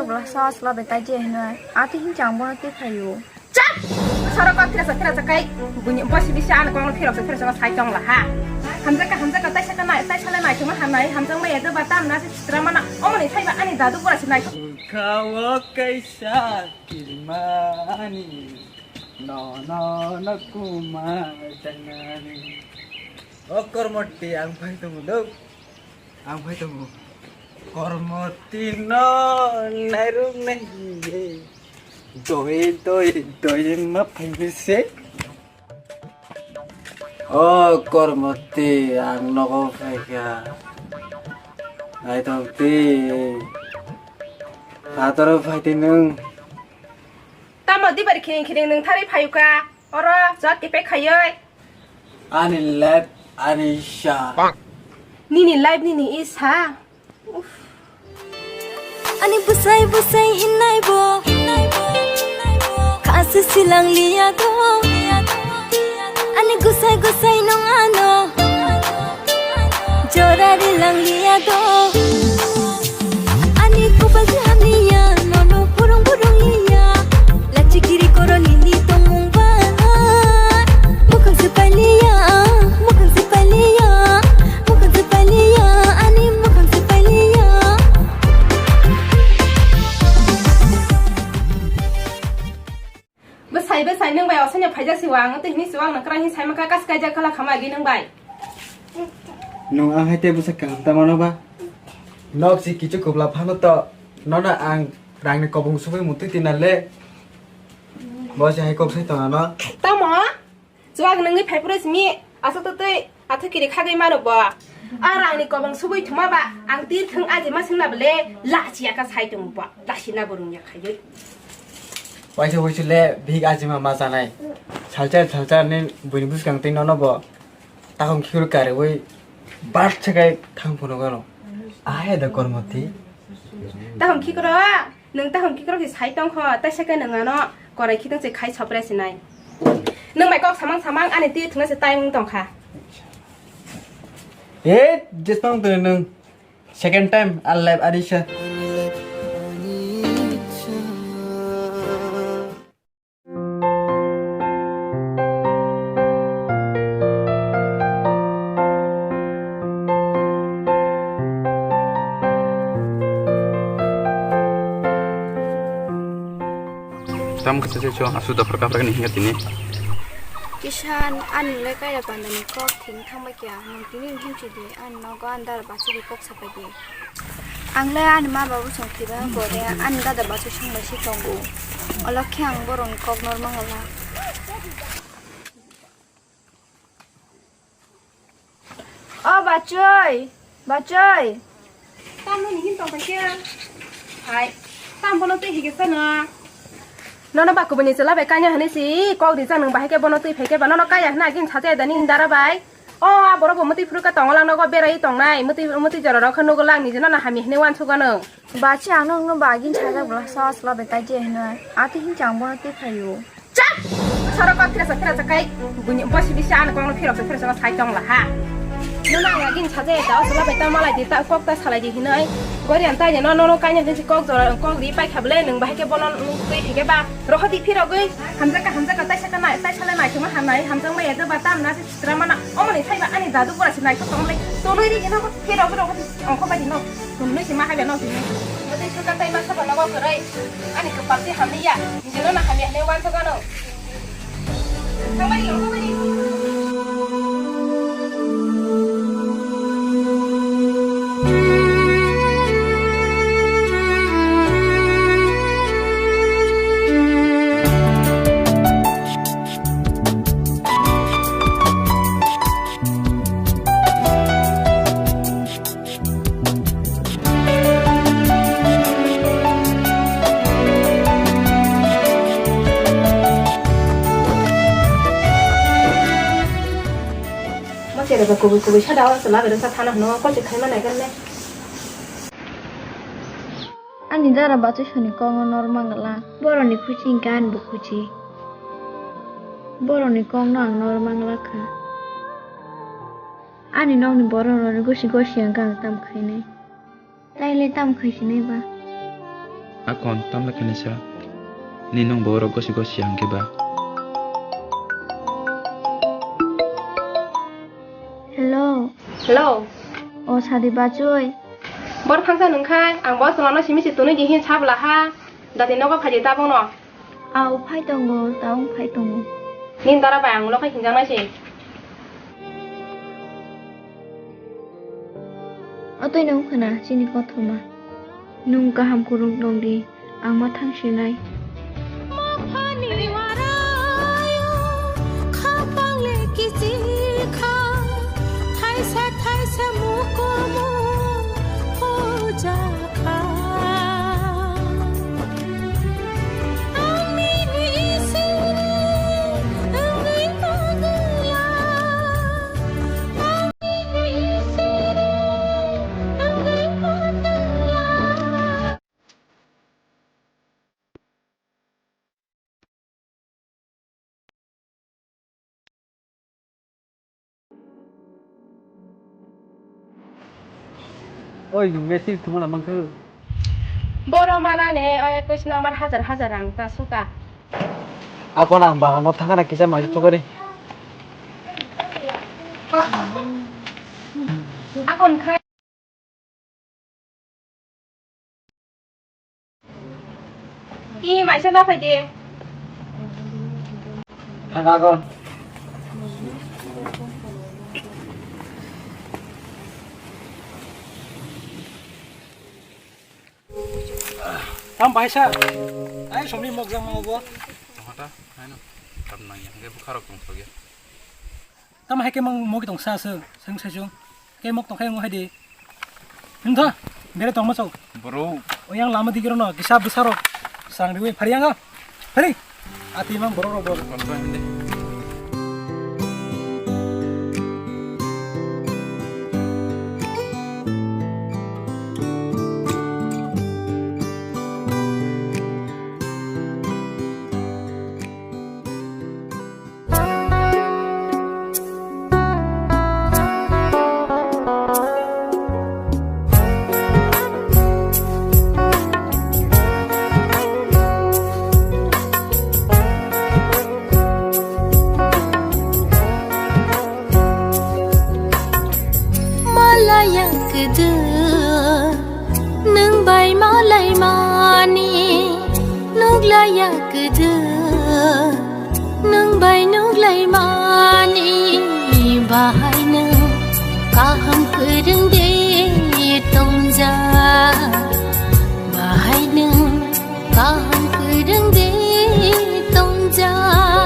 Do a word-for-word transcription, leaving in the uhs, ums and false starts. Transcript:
Bwla sa asla bai tai je hino. Ati hin chang bono te phaio. Chap! Sorok kok phira sa phira sa kai. Bunya bosi bisa an kong phira sa phira sa sai tong la ha. Hamjaka hamjaka tai saka nai tai sala nai tuma hamnai hamjang mai yada batam na sitra mana omoni thaiba ani dadu pura sinai. Kawo kaisa kirmani. No no no kuma janani. O kormoti ang phai tongo do. Ang phai tongo. Kormoti no nairung nai ye. Doi doi doi ma phai bise. O kormoti ang nogo phaikha. Naithok di. Pataro phai di nwng. Tamo di bari khiring khiring nwng thari phayuka. Oro jot kepek khayoi. Ani life ani isa. Nini life nini isa. Ani bwsai bwsai inai bo. Khasi silang liya do. Ani gusai gusai nong ano. Jora rilang liya do. Ani kopal se hamliya, nono phurung phurung liya. Lachi giri koroni ni tongmung ba. Mukhang se pailiya, mukhang se pailiya, mukhang se pailiya, ani mukhang se pailiya. Bwsai bwsai nwng bai osaino phaijak si wang tei hini si wang nang kwrang hin saima ka kas kaijak kala khama agi nwng bai. Nwng ang hai tei bwsa kaham ta mano ba? Nok si kichu kubla phano to nono ang rangni kobong subui mutwi tina le. Bo se hai kok sai tong ano. Tamo? Chuwak nungwi phai phuru simi aswk twtwi athukiri khagwi mano bo. A rangni kobong subui thuma ba ang tir thung aji ma singna bole lachi aka sai tongo bo. Lachi na burung ya khaiwi. Waisa waisu le big aji ma ma janai. Salchar salchar ni buini buskang twi nono bo. Takong khikur kariwi bat sakai thang phunukano. Ahe da kormoti. Takong khikro. Nwng tahom kikrok se sai tongkho, tei saka nwng ano korai khitong se khai sopre sinai. Nwng bai kok samang samang ani twi thwngna se tai wng tongkha. He, jesmang twi nwng second time a life ani sa. Tam kisa se cho asu dopor kapra ni hinga tini. Kisan ani le kaira panda ni kok thing thang ba kya, nung tini him chidi, ani nogo andar bachi di kok sapai di. Ang le ani ma babu song thwiba gore, ani dada basu song bai si tongo. Olo khe ang borok ni kok norma ngala. O bachoi, bachoi. Tam no ni hin tong khe. Hai, tam bono tei hige sano. Nono ba kubuni chwla bai kanya hwnwi si kok rijak nwng bahai khe bono twi phai khe ba nono kaya hwnwi agin sacha da nini dara bai. O, a borok bo mwtwi phuru khe tongo lang nogo berai tongnai, mwtwi, mwtwi jora rok khe nugo lang niji nono hamya hwnwi uansuk ano. Bachi ang nokno bagin sajak bwla sa asla bai tai je hino. Ati hin chang bono twi phaio. Chap! Sorok kok phirasa phirasa kai buini bosi bisa ano kokno phiroksa phirasa sai tong la ha. Nono ang agin sajak ta asla bai ta malai di ta kok ta salai di hinoi. Gori an tai no nono kaina din si kok jora kok ri pai kha bwle nwng bahai khe bono twi phai khe ba. Rohodi phirogwi hamjaka hamjaka taisa kana taisa le naithoma hamnai hamjakma ya doba tamna se sitra mana omoni thaiba ani dadu pura se naithok tongmani tolwi ri gino phirogwi rohodi ongkho bai dino tumnwi se ma haiba nok dino. Bwtwi suka tai ma saba nogo kwrwi ani kwpal se hamliya. Jino na hamya hinwi uansuk ano. Mo chere ba kubui kubui sada o chwla bereng sa thana hwnwi kol se khai ma nai khe le. Ani dara bachoi soni kok no nor mangala. Borok ni khuchi hinkhe ani bo khuchi. Borok ni kok no ang nor mangala kha. Ani nokni borok rok ni gosi gosi ang khe ang tam khainai. Taile tamo khai sinai ba? Akon, tamle khenisa. Ni nwng bo rok gosi gosi ang khe ba. Hello. Hello. O sadi bachoi. Bor thangsa nungkhai, ang bo chwlano simi se tunui di hin sabla ha. Dati nogo phaidi tabukno. Au phai tongo, taung phai tongo. Nini dara bai ang ulo khai hinjaknai se. Otoi nung khna chini kothoma. Nung kaham kurung tong di, ang ma thang sinai. Maphani warayo, khapang le kichikha, thaisa thaisa mukumu hojakha. Oi, Messi, thumana mangkha. Boro mana ne, oi, kuis number hajar hajar rang ta suka. Ako nang ba, no thanga na kisa mai thukari. Akon khai. I maisa na phai de. Thang agon. Tam bai sa. Ai somni mok jang mau bo. Hota, ai no. Tam nang ya, ngai bukharok tong thok ya. Tamo hai khe mang mogi tong sa se, seng sai chung. Khe mok tong khe ngo hai di. Him tho, bere tong ma chok. Bro. O yang lama digi rono, kisa bwsa rok. Sang riwi phari yang o. Phari. Ati mang borok rok bro. Kontra hindi. Malaya kwdwk, nwng bai malai mani, nuglaya kwdwk, nwng bai nuglai mani, bahai nwng kaham kwrwng de tongjak.